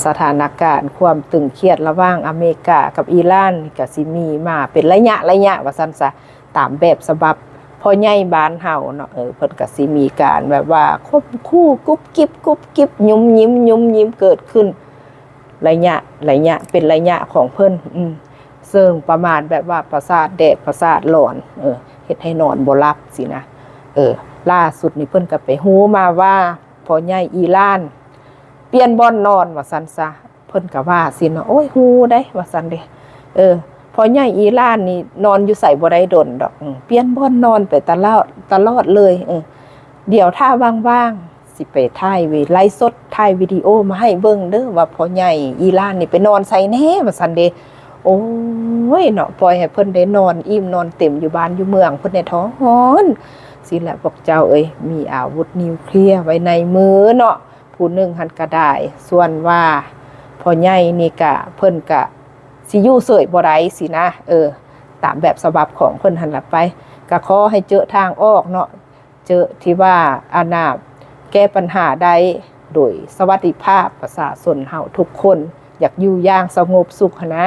ສະຖານະການຄວາມຕຶງຄຽດລະຫວ່າງອາເມລິກາກັບອີຣານນີ້ກະຊິມີມາເປັນໄລຍະໄລຍະວ່າຊັ້ນຊະ ຕາມແບບສະບັບພໍ່ໃຫຍ່ບ້ານເຮົາເນາະ ເອີ ເພິ່ນກະຊິມີການແບບວ່າຂົ່ມຂູ່ກຸບກິບກຸບກິບ ຫຍຸມຍິມຫຍຸມຍິມເກີດຂຶ້ນ ໄລຍະໄລຍະ ເປັນໄລຍະຂອງເພິ່ນ ອືມ ເຊິ່ງປະມານແບບວ່າປະສາດແດດປະສາດຫຼອນ ເອີ ເຮັດໃຫ້ນອນບໍ່ຫຼັບຊີ້ນະ ເອີ ລ່າສຸດນີ້ເພິ່ນກະໄປຮູ້ມາວ່າ ພໍ່ໃຫຍ່ອີຣານປ່ຽນບ່ອນນອນວ່າຊັ້ນຊະ ເພິ່ນກະວ່າຊີ້ນະ ໂອ້ຍ ຮູ້ໄດ໋ວ່າຊັ້ນເດ ເອີ ພໍ່ໃຫຍ່ອີຣານນີ້ນອນຢູ່ໃສບໍ່ໄດ້ດົນດອກ ອືມ ປ່ຽນບ່ອນນອນໄປຕະຫຼອດ ຕະຫຼອດເລີຍ ເອີ ດຽວຖ້າວ່າງໆ ຊິໄປຖ່າຍວິ ໄລຟ໌ສົດ ຖ່າຍວິດີໂອມາໃຫ້ເບິ່ງເດີ ວ່າພໍ່ໃຫຍ່ອີຣານນີ້ໄປນອນໃສແດ່ວ່າຊັ້ນເດ ໂອ້ຍເນາະ ປ່ອຍໃຫ້ເພິ່ນໄດ້ນອນອີ່ມນອນເຕັມຢູ່ບ້ານຢູ່ເມືອງເພິ່ນແດ່ທ້ອນ ຊີ້ແຫຼະພວກເຈົ້າເອີຍ ມີອາວຸດນິວເຄລຍໄວ້ໃນມືເນາະ ຜູ້ໜຶ່ງຫັ້ນກະໄດ້ ສ່ວນວ່າພໍ່ໃຫຍ່ນີ້ກະ ເພິ່ນກະຊິຢູ່ເສີຍບໍ່ໄດ້ຊີ້ນະ ເອີ ຕາມແບບສະບັບຂອງເພິ່ນຫັ້ນລະໄປ ກະຂໍໃຫ້ເຈີທາງອອກເນາະ ເຈີທີ່ວ່າ ອັນນ່າ ແກ້ປັນຫາໄດ້ໂດຍສະຫວັດດີພາບ ປະຊາຊົນເຮົາທຸກຄົນຢາກຢູ່ຢ່າງສະຫງົບສຸກຫັ້ນນະ